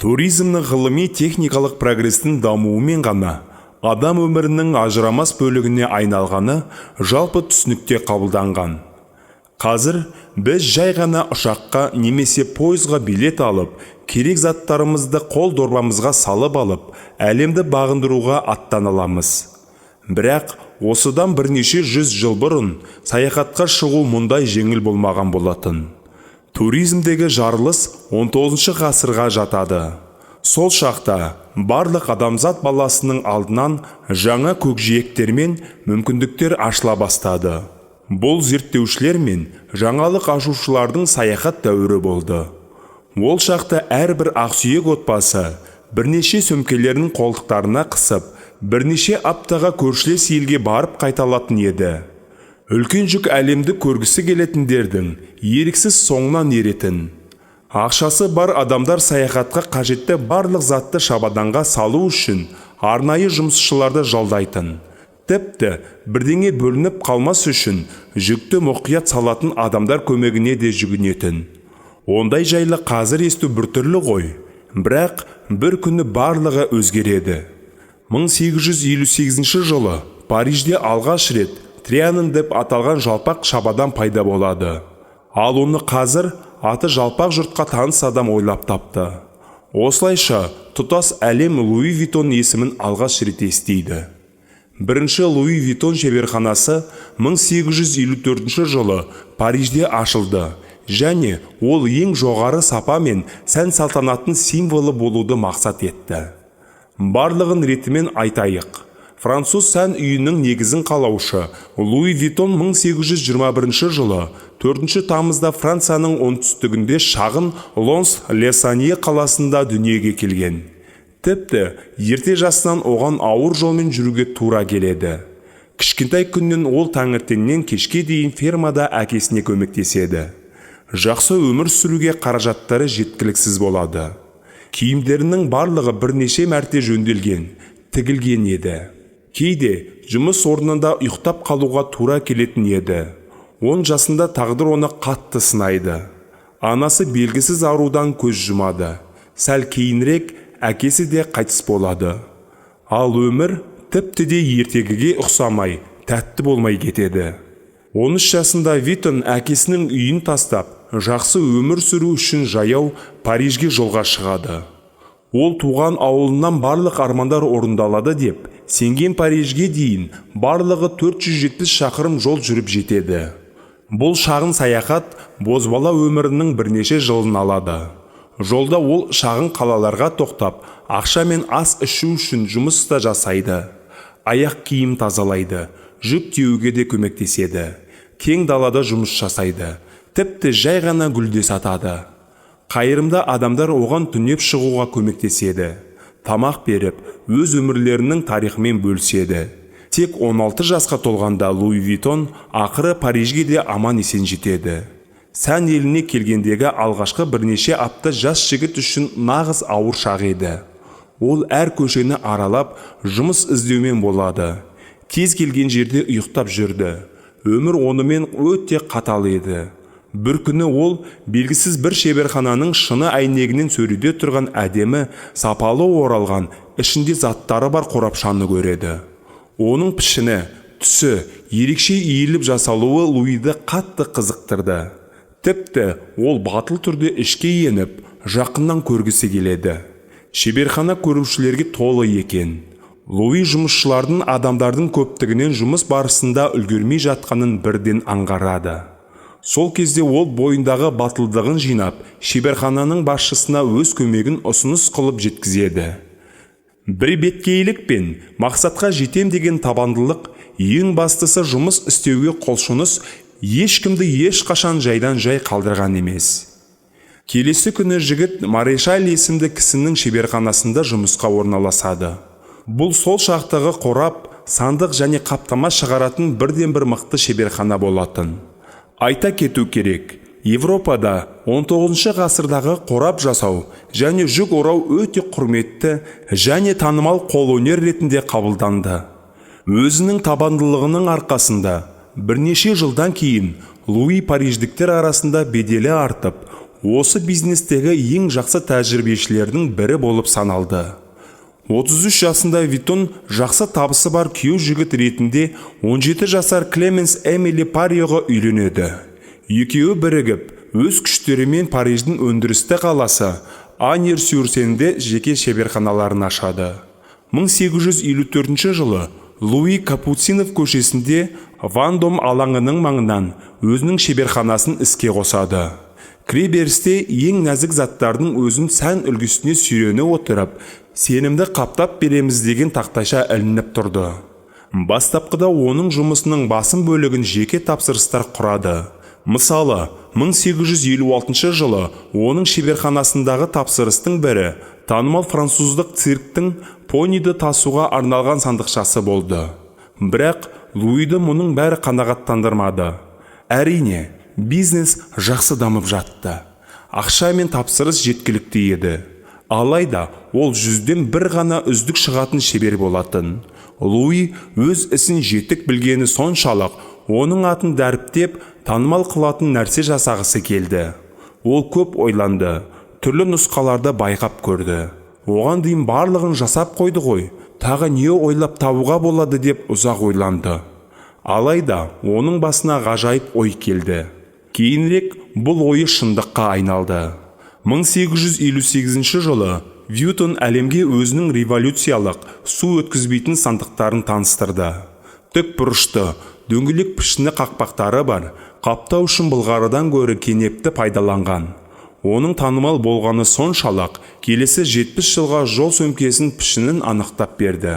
Туризмнің ғылыми техникалық прогрестің дамуымен ғана адам өмірінің ажырамас бөлігіне айналғаны жалпы түсінікте қабылданған. Қазір біз жай ғана ұшаққа немесе пойызға билет алып, керек заттарымызды қол дорбамызға салып алып, әлемді бағындыруға аттана аламыз. Бірақ осыдан бірнеше жүз жыл бұрын саяхатқа шығу мұндай жеңіл болмаған болатын. Туризмдегі жарылыс 19 ғасырға жатады. Сол шақта барлық адамзат баласының алдынан жаңа көкжиектер мен мүмкіндіктер ашыла бастады. Бұл зерттеушілер мен жаңалық ашушылардың саяхат дәуірі болды. Ол шақта әрбір ақсүйек отбасы бірнеше сөмкелерін қолтықтарына қысып, бірнеше аптаға көршілес елге барып қайта алатын еді. Үлкен жүк әлемді көргісі келетіндердің еріксіз соңынан еретін. Ақшасы бар адамдар саяхатқа қажетті барлық затты шабаданға салу үшін арнайы жұмысшыларды жалдайтын. Тіпті бірдеңе бөлініп қалмас үшін жүкті мұқият салатын адамдар көмегіне де жүгінетін. Ондай жайлы қазір есту біртүрлі ғой. Бірақ бір күні барлығы өзгереді. 1858 жылы Парижде алғаш рет Трианон деп аталған жалпақ шабадан пайда болады. Ал оны қазір аты жалпақ жұртқа таныс адам ойлап тапты. Осылайша тұтас әлем Луи Виттон есімін алғаш рет естиді. Бірінші Луи Виттон шеберханасы 1854 жылы Парижде ашылды және ол ең жоғары сапа мен сән салтанаттың символы болуды мақсат етті. Барлығын ретімен айтайық. Француз сән үйінің негізін қалаушы Луи Виттон 1821 жылы 4 тамызда Францияның оңтүстігінде шағын Лонс-ле-Сонье қаласында дүниеге келген. Тіпті ерте жасынан оған ауыр жолмен жүруге тура келеді. Кішкентай күннен ол таңертеңнен кешке дейін фермада әкесіне көмектеседі. Жақсы өмір сүруге қаражаттары жеткіліксіз болады. Киімдерінің барлығы бірнеше мәрте жөнделген, тігілген еді. Кейде жұмыс орнында ұйықтап қалуға тура келетін еді. 10 жасында тағдыр оны қатты сынайды. Анасы белгісіз аурудан көз жұмады. Сәл кейінірек әкесі де қайтыс болады. Ал өмір тіпті де ертегіге ұқсамай, тәтті болмай кетеді. 13 жасында Виттон әкесінің үйін тастап, жақсы өмір сүру үшін жаяу Парижге жолға шығады. Ол туған ауылынан барлық армандар орындалады деп сенген Парижге дейін барлығы 470 шақырым жол жүріп жетеді. Бұл шағын саяхат бозбала өмірінің бірнеше жылын алады. Жолда ол шағын қалаларға тоқтап, ақша мен ас ішу үшін жұмыс та жасайды. Аяқ киім тазалайды, жүк тиеуге де көмектеседі. Кең далада жұмыс жасайды. Тіпті жай ғана гүлде сатады. Қайырымды адамдар оған түнеп шығуға көмектеседі. Тамақ беріп, өз өмірлерінің тарихымен бөліседі. Тек 16 жасқа толғанда Луи Виттон ақыры Парижге де аман есен жетеді. Сән еліне келгендегі алғашқы бірнеше апта жас жігіт үшін нағыз ауыр шақ еді. Ол әр көшені аралап, жұмыс іздеумен болады. Кез келген жерде ұйықтап жүрді. Өмір онымен өте қатал еді. Бір күні ол белгісіз бір шеберхананың шыны әйнегінен сөреде тұрған әдемі, сапалы оралған, ішінде заттары бар қорапшаны көреді. Оның пішіні, түсі, ерекше иіліп жасалуы Луиді қатты қызықтырды. Тіпті ол батыл түрде ішке еніп, жақыннан көргісі келеді. Шеберхана көрушілерге толы екен. Луи жұмысшылардың адамдардың көптігінен жұмыс барысында үлгермей жатқанын бірден аңғарады. Сол кезде ол бойындағы батылдығын жинап, шеберхананың басшысына өз көмегін ұсыныс қылып жеткізеді. Бір беткейлік пен мақсатқа жетем деген табандылық, ең бастысы жұмыс істеуге құлшыныс ешкімді ешқашан жайдан жай қалдырған емес. Келесі күні жігіт Марешаль есімді кісінің шеберханасында жұмысқа орналасады. Бұл сол шақтағы қорап, сандық және қаптама шығаратын бірден бір мықты шеберхана болатын. Айта кету керек, Европада 19 ғасырдағы қорап жасау және жүк орау өте құрметті және танымал қолөнер ретінде қабылданды. Өзінің табандылығының арқасында бірнеше жылдан кейін Луи париждіктер арасында беделі артып, Осы бизнестегі ең жақсы тәжірибешілердің бірі болып саналды. 33 жасында Виттон жақсы табысы бар күйеу жігіт ретінде 17 жасар Клеменс Эмили Париоға үйленеді. Екеуі бірігіп, өз күштерімен Париждің өндірісті қаласы Аньер-сюр-Сенде жеке шеберханаларын ашады. 1854 жылы Луи Капуцинов көшесінде Вандом алаңының маңынан өзінің шеберханасын іске қосады. Кіреберісте ең нәзік заттардың өзін сән үлгісіне сүйрене отырып, сенімді қаптап береміз деген тақтайша ілініп тұрды. Бастапқыда оның жұмысының басым бөлігін жеке тапсырыстар құрады. Мысалы, 1856 жылы оның шеберханасындағы тапсырыстың бірі танымал француздық цирктің пониді тасуға арналған сандықшасы болды. Бірақ Луиді мұның бәрі қанағаттандырмады. Әрине, бизнес жақсы дамып жатты. Ақша мен тапсырыс жеткілікті еді. Алайда ол жүзден бір ғана үздік шығатын шебер болатын. Луи өз ісін жетік білгені соншалық, оның атын дәріптеп, танымал қылатын нәрсе жасағысы келді. Ол көп ойланды, түрлі нұсқаларды байқап көрді. Оған дейін барлығын жасап қойды ғой, тағы не ойлап табуға болады деп ұзақ ойланды. Алайда оның басына ғажайып ой келді. Кейінірек бұл ойы шындыққа айналды. 1858 жылы Вьютон әлемге өзінің революциялық су өткізбейтін сандықтарын таныстырды. Тік бұрышты, дөңгелек пішіні қақпақтары бар, қаптау үшін былғарыдан гөрі кенепті пайдаланған. Оның танымал болғаны соншалық, келесі 70 жылға жол сөмкесін пішінін анықтап берді.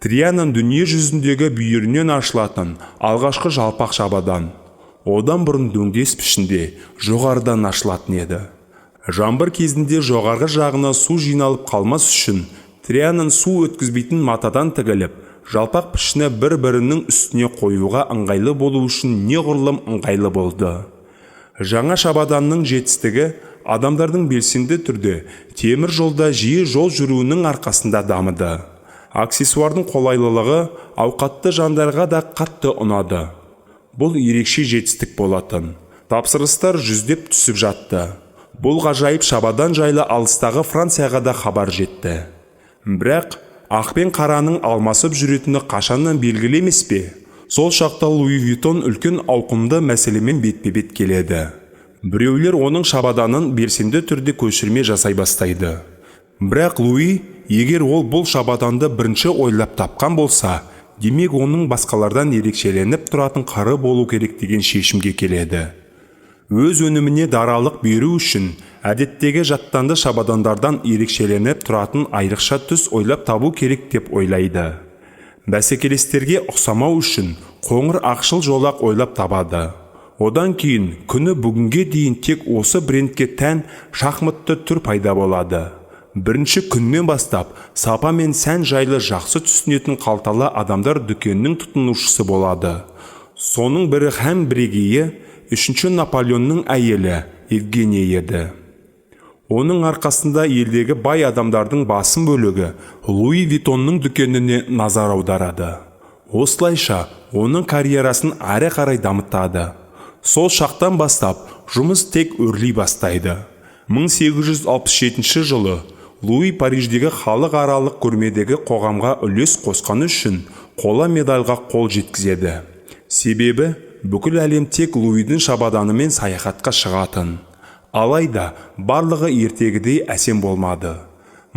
Трианон дүние жүзіндегі бүйірінен ашылатын алғашқы жалпақ шабадан. Одан бұрын дөңдес пішінде жоғарыдан ашылатын еді. Жаңбыр кезінде жоғарғы жағына су жиналып қалмас үшін Трианон су өткізбейтін матадан тігіліп, жалпақ пішіні бір-бірінің үстіне қоюға ыңғайлы болу үшін неғұрлым ыңғайлы болды. Жаңа шабаданның жетістігі адамдардың белсенді түрде темір жолда жиі жол жүруінің арқасында дамыды. Аксессуардың қолайлылығы ауқатты жандарға да қатты ұнады. Бұл ерекше жетістік болатын. Тапсырыстар жүздеп түсіп жатты. Бұл ғажайып шабадан жайлы алыстағы Францияға да хабар жетті. Бірақ ақ пен қараның алмасып жүретіні қашаннан белгілі емес пе? Сол шақта Луи Виттон үлкен ауқымды мәселемен бетпе-бет келеді. Біреулер оның шабаданын белсенді түрде көшірме жасай бастайды. Бірақ Луи, егер ол бұл шабаданды бірінші ойлап тапқан болса, демек оның басқалардан ерекшеленіп тұратын қыры болу керек деген шешімге келеді. Өз өніміне даралық беру үшін әдеттегі жаттанды шабадандардан ерекшеленіп тұратын айрықша түс ойлап табу керек деп ойлайды. Бәсекелестерге ұқсамау үшін қоңыр ақшыл жолақ ойлап табады. Одан кейін күні бүгінге дейін тек осы брендке тән шахматты түр пайда болады. Бірінші күннен бастап сапа мен сән жайлы жақсы түсінетін қалталы адамдар дүкеннің тұтынушысы болады. Соның бірі һәм бірегейі үшінші Наполеонның әйелі Евгения еді. Оның арқасында елдегі бай адамдардың басым бөлігі Луи Виттонның дүкеніне назар аударады. Осылайша оның карьерасын әрі қарай дамытады. Сол шақтан бастап жұмыс тек өрлей бастайды. 1867 жылы Луи Париждегі халықаралық көрмедегі қоғамға үлес қосқаны үшін қола медальға қол жеткізеді. Себебі бүкіл әлем тек Луидің шабаданымен саяхатқа шығатын. Алайда барлығы ертегідей әсем болмады.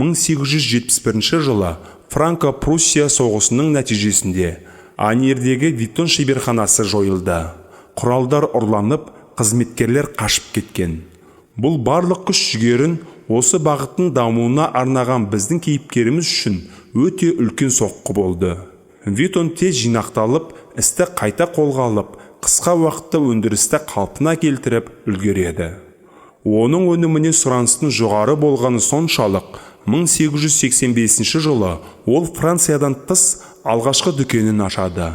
1871 жылы Франко-Пруссия соғысының нәтижесінде Аньердегі Виттон шеберханасы жойылды. Құралдар ұрланып, қызметкерлер қашып кеткен. Бұл барлық күш жігерін осы бағыттың дамуына арнаған біздің кейіпкеріміз үшін өте үлкен соққы болды. Виттон тез жинақталып, істі қайта қолға алып, қысқа уақытта өндірісті қалпына келтіріп үлгереді. Оның өніміне сұраныстың жоғары болғаны соншалық, 1885 жылы ол Франциядан тыс алғашқы дүкенін ашады.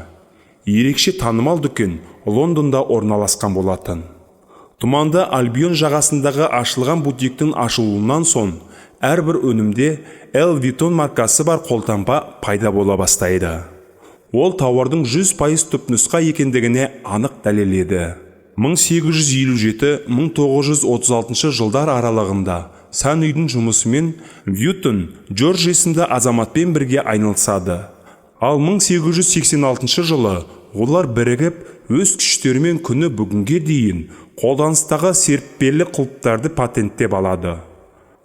Ерекше танымал дүкен Лондонда орналасқан болатын. Тұманды Альбион жағасындағы ашылған бутиктің ашылуынан соң әрбір өнімде Л Виттон маркасы бар қолтаңба пайда бола бастайды. Ол тауардың 100% түпнұсқа екендігіне анық дәлел еді. 1857-1936 жылдар аралығында сән үйдің жұмысымен Вьютон Джордж есімді азаматпен бірге айналысады. Ал 1886 жылы олар бірігіп, өз күштерімен күні бүгінге дейін қолданыстағы серіппелі құлыптарды патенттеп алады.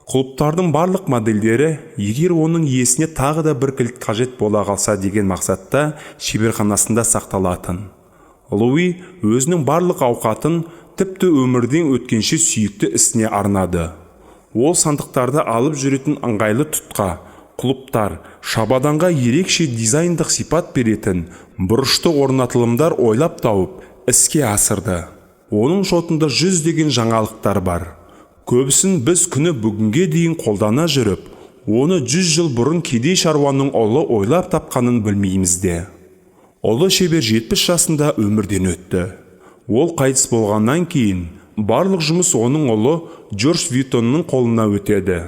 Құлыптардың барлық модельдері, егер оның иесіне тағы да бір кілт қажет бола қалса деген мақсатта, шеберханасында сақталатын. Луи өзінің барлық ауқатын, тіпті өмірден өткенше сүйікті ісіне арнады. Ол сандықтарды алып жүретін ыңғайлы тұтқа, құлыптар, шабаданға ерекше дизайндық сипат беретін бұрышты орнатылымдар ойлап тауып, іске асырды. Оның шотында жүздеген жаңалықтар бар. Көбісін біз күні бүгінге дейін қолдана жүріп, оны 100 жыл бұрын кедей шаруаның ұлы ойлап тапқанын білмейміз де. Ұлы шебер 70 жасында өмірден өтті. Ол қайтыс болғаннан кейін барлық жұмыс оның ұлы Джордж Витонның қолына өтеді.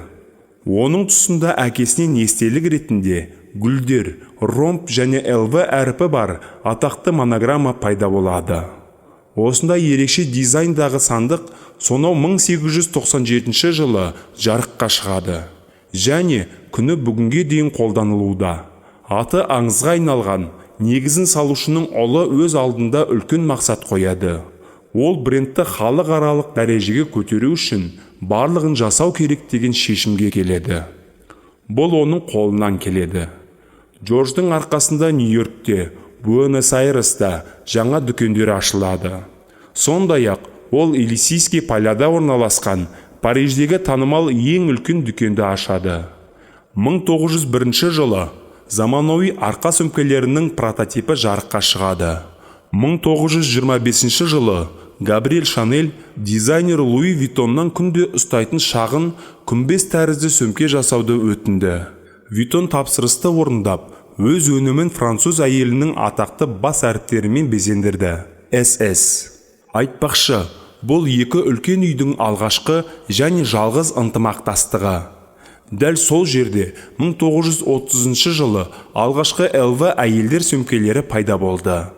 Оның тұсында әкесінен естелік ретінде гүлдер, ромб және ЛВ әрпі бар атақты монограмма пайда болады. Осындай ерекше дизайндағы сандық сонау 1897 жылы жарыққа шығады және күні бүгінге дейін қолданылуда. Аты аңызға айналған негізін салушының ұлы өз алдында үлкен мақсат қояды. Ол брендті халықаралық дәрежеге көтеру үшін барлығын жасау керек деген шешімге келеді. Бұл оның қолынан келеді. Джордждың арқасында Нью-Йоркте, Буэнос-Айреста жаңа дүкендер ашылады. Сондай-ақ ол Елисейский поляда орналасқан Париждегі танымал ең үлкен дүкенді ашады. 1901 жылы заманауи арқа сөмкелерінің прототипі жарыққа шығады. 1925 жылы Габриэль Шанель дизайнер Луи Виттоннан күнде ұстайтын шағын күмбез тәрізді сөмке жасауды өтінді. Виттон тапсырысты орындап, өз өнімін француз әйелінің атақты бас әріптерімен безендірді: СС. Айтпақшы, бұл екі үлкен үйдің алғашқы және жалғыз ынтымақтастығы. Дәл сол жерде 1930 жылы алғашқы LV әйелдер сөмкелері пайда болды.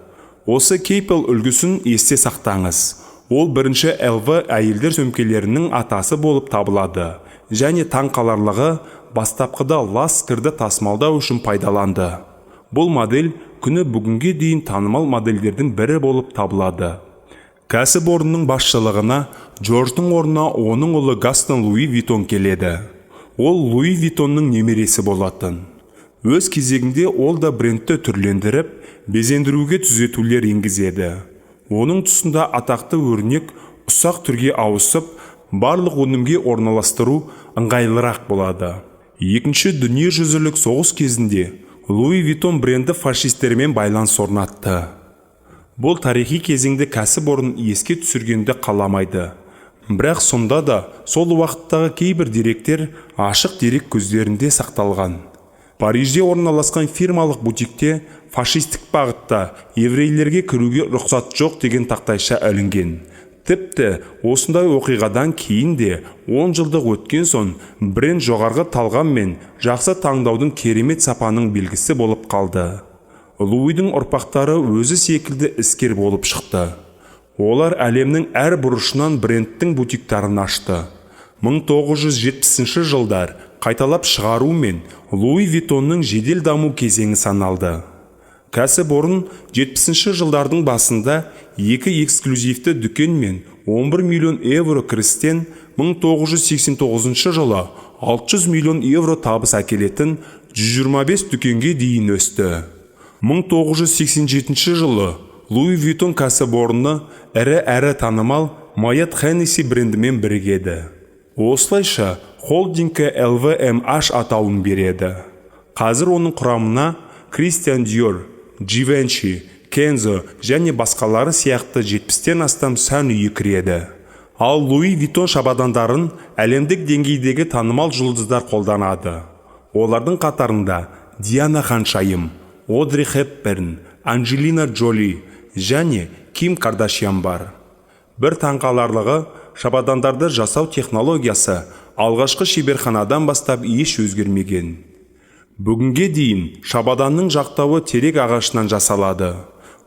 Осы Кейпел үлгісін есте сақтаңыз. Ол бірінші LV әйелдер сөмкелерінің атасы болып табылады және таңқаларлығы, бастапқыда лас кірді тасымалдау үшін пайдаланды. Бұл модель күні бүгінге дейін танымал модельдердің бірі болып табылады. Кәсіпорынның басшылығына Джордждың орнына оның ұлы Гастон Луи Виттон келеді. Ол Луи Виттонның немересі болатын. Өз кезегінде ол да брендті түрлендіріп, безендіруге түзетулер енгізеді. Оның тұсында атақты өрнек ұсақ түрге ауысып, барлық өнімге орналастыру ыңғайлырақ болады. Екінші дүниежүзілік соғыс кезінде Луи Виттон бренді фашистермен байланыс орнатты. Бұл тарихи кезеңді кәсіпорын еске түсіргенді қаламайды. Бірақ сонда да сол уақыттағы кейбір деректер ашық дерек көздерінде сақталған. Парижде орналасқан фирмалық бутикте «Фашистік бағытта еврейлерге кіруге рұқсат жоқ» деген тақтайша ілінген. Тіпті осындай оқиғадан кейін де 10 жылдық өткен соң бренд жоғарғы талғам мен жақсы таңдаудың, керемет сапаның белгісі болып қалды. Луидің ұрпақтары өзі секілді іскер болып шықты. Олар әлемнің әр бұрышынан брендтің бутиктарын ашты. 1970 жылдар қайталап шығару мен Луи Виттонның жедел даму кезеңі саналды. Кәсіпорын 70 жылдардың басында екі эксклюзивті дүкен мен 11 миллион евро кірістен 1989 жылы 600 миллион евро табыс әкелетін 125 дүкенге дейін өсті. 1987 жылы Луи Виттон кәсіпорны ірі әрі танымал Моэт Хеннесси брендімен бірігеді. Осылайша холдингке LVMH атауын береді. Қазір оның құрамына Кристиан Диор, Givenchy, Kenzo және басқалары сияқты 70-тен астам сән үйі кіреді. Ал Луи Виттон шабадандарын әлемдік деңгейдегі танымал жұлдыздар қолданады. Олардың қатарында Диана ханшайым, Одри Хепберн, Анджелина Джоли және Ким Кардашьян бар. Бір таңқаларлығы, шабадандарды жасау технологиясы алғашқы шеберханадан бастап еш өзгермеген. Бүгінге дейін шабаданның жақтауы терек ағашынан жасалады.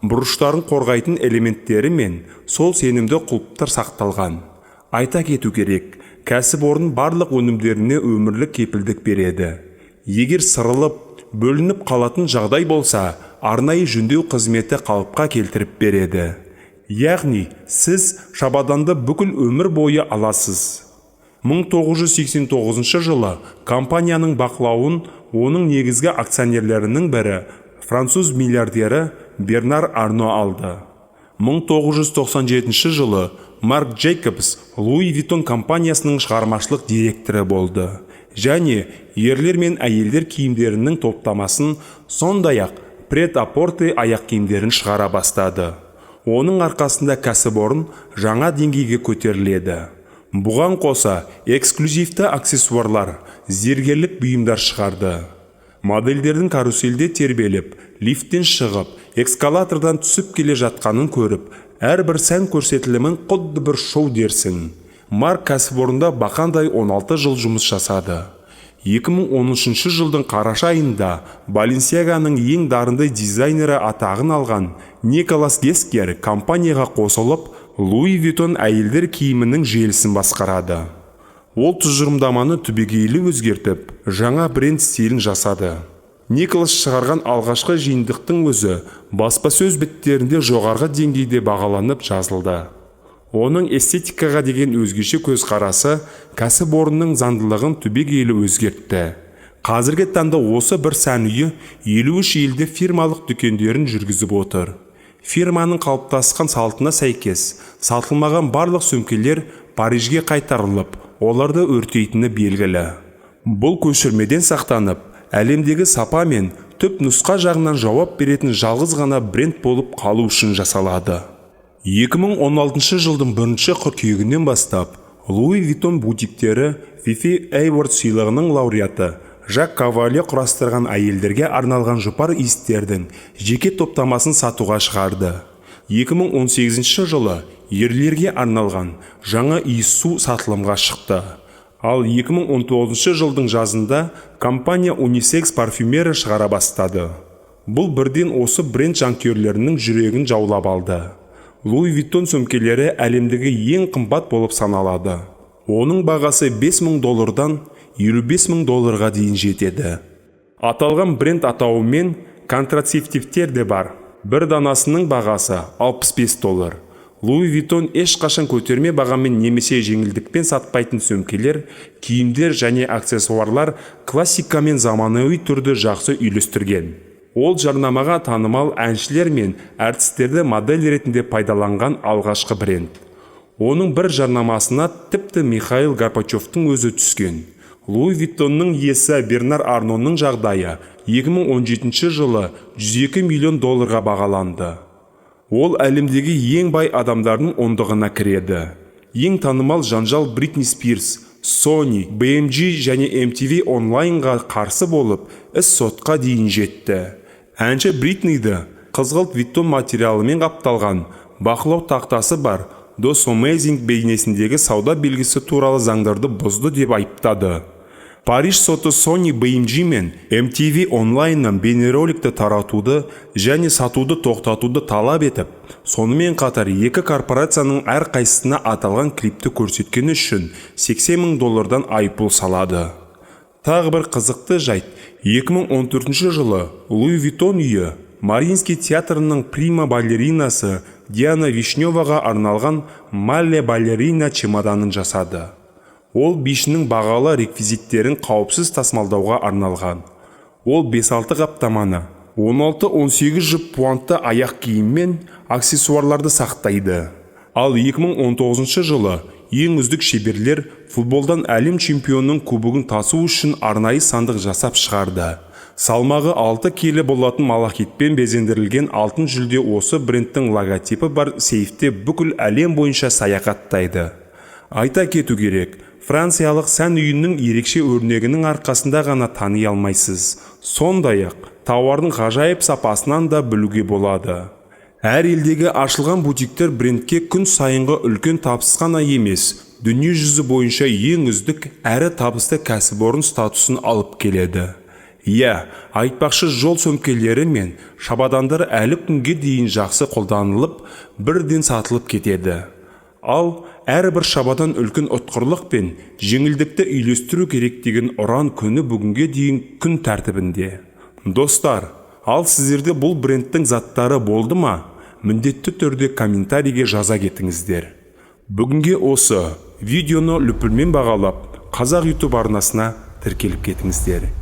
Бұрыштарын қорғайтын элементтері мен сол сенімді құлыптар сақталған. Айта кету керек, кәсіпорын барлық өнімдеріне өмірлік кепілдік береді. Егер сырылып, бөлініп қалатын жағдай болса, арнайы жөндеу қызметі қалыпқа келтіріп береді. Яғни сіз шабаданды бүкіл өмір бойы аласыз. 1989 жылы компанияның бақылауын оның негізгі акционерлерінің бірі, француз миллиардері Бернар Арно алды. 1997 жылы Марк Джейкобс Луи Виттон компаниясының шығармашылық директоры болды және ерлер мен әйелдер киімдерінің топтамасын, сондай-ақ прет-а-порте аяқ киімдерін шығара бастады. Оның арқасында кәсіпорын жаңа деңгейге көтеріледі. Бұған қоса эксклюзивті аксессуарлар, зергерлік бұйымдар шығарды. Модельдердің карусельде тербеліп, лифттен шығып, эскалатордан түсіп келе жатқанын көріп, әрбір сән көрсетілімін құдды бір шоу дерсің. Марк кәсіпорында бақандай 16 жыл жұмыс жасады. 2013 жылдың қараша айында Баленсиаганың ең дарынды дизайнері атағын алған Николас Гескер компанияға қосылып, Луи Виттон әйелдер киімінің желісін басқарады. Ол тұжырымдаманы түбегейлі өзгертіп, жаңа бренд стилін жасады. Николас шығарған алғашқы жиынтықтың өзі баспасөз беттерінде жоғарғы деңгейде бағаланып жазылды. Оның эстетикаға деген өзгеше көзқарасы кәсіпорынның заңдылығын түбегейлі өзгертті. Қазіргі таңда осы бір сән үйі 53 елде фирмалық дүкендерін жүргізіп отыр. Фирманың қалыптасқан салтына сәйкес, сатылмаған барлық сөмкелер Парижге қайтарылып, оларды өртейтіні белгілі. Бұл көшірмеден сақтанып, әлемдегі сапа мен түп нұсқа жағынан жауап беретін жалғыз ғана бренд болып қалу үшін жасалады. 2016 жылдың бірінші қыркүйегінен бастап Луи Виттон бутиктері Фифи Awards сыйлығының лауреаты Жак Кавале құрастырған әйелдерге арналған жұпар иістердің жеке топтамасын сатуға шығарды. 2018 жылы ерлерге арналған жаңа иіссу сатылымға шықты. Ал 2019 жылдың жазында компания унисекс парфюмері шығара бастады. Бұл бірден осы бренд жанкүйерлерінің жүрегін жаулап алды. Луи Виттон сөмкелері әлемдегі ең қымбат болып саналады. Оның бағасы 5000 доллардан 55 000 долларға дейін жетеді. Аталған бренд атауымен контрацептивтер де бар. Бір данасының бағасы 65 доллар. Луи Виттон ешқашан көтерме бағамен немесе жеңілдікпен сатпайтын сөмкелер, киімдер және аксессуарлар классика мен заманауи түрді жақсы үйлестірген. Ол жарнамаға танымал әншілер мен әртістерді модель ретінде пайдаланған алғашқы бренд. Оның бір жарнамасына тіпті Михаил Горбачевтың өзі түскен. Луи Виттонның иесі Бернар Арноның жағдайы 2017 жылы 102 миллион долларға бағаланды. Ол әлемдегі ең бай адамдардың ондығына кіреді. Ең танымал жанжал Бритни Спирс, Sony, BMG және MTV онлайнға қарсы болып, іс сотқа дейін жетті. Әнші Бритниді қызғылт Виттон материалымен қапталған бақылау тақтасы бар Those Amazing бейнесіндегі сауда белгісі туралы заңдарды бұзды деп айыптады. Париж соты Sony BMG мен MTV онлайннан бейнероликті таратуды және сатуды тоқтатуды талап етіп, сонымен қатар екі корпорацияның әрқайсысына аталған клипті көрсеткені үшін 80 мың доллардан айыппұл салады. Тағы бір қызықты жайт: 2014 жылы Луи Виттон үйі Мариинский театрының прима балеринасы Диана Вишневаға арналған Мале балерина чемоданын жасады. Ол бишінің бағалы реквизиттерін қауіпсіз тасымалдауға арналған. Ол 5-6 қаптаманы, 16-18 жұп пуантты аяқ киім мен аксессуарларды сақтайды. Ал 2019 жылы ең үздік шеберлер футболдан әлем чемпионының кубогын тасу үшін арнайы сандық жасап шығарды. Салмағы 6 келі болатын малахитпен безендірілген алтын жүлде осы брендтің логотипі бар сейфте бүкіл әлем бойынша саяхаттайды. Айта кету керек, франциялық сән үйінің ерекше өрнегінің арқасында ғана тани алмайсыз. Сондай-ақ, тауардың ғажайып сапасынан да білуге болады. Әр елдегі ашылған бутиктер брендке күн сайынғы үлкен табыс қана емес, дүние жүзі бойынша ең үздік әрі табысты кәсіпорын статусын алып келеді. Иә, айтпақшы, жол сөмкелері мен шабадандар әлі күнге дейін жақсы қолданылып, бірден сатылып кетеді. Ал әрбір шабадан үлкен ұтқырлық пен жеңілдікті үйлестіру керек деген ұран күні бүгінге дейін күн тәртібінде. Достар, ал сіздерде бұл брендтің заттары болды ма? Міндетті түрде комментарийге жаза кетіңіздер. Бүгінге осы. Видеоны лүпілмен бағалап, Қазақ YouTube арнасына тіркеліп кетіңіздер.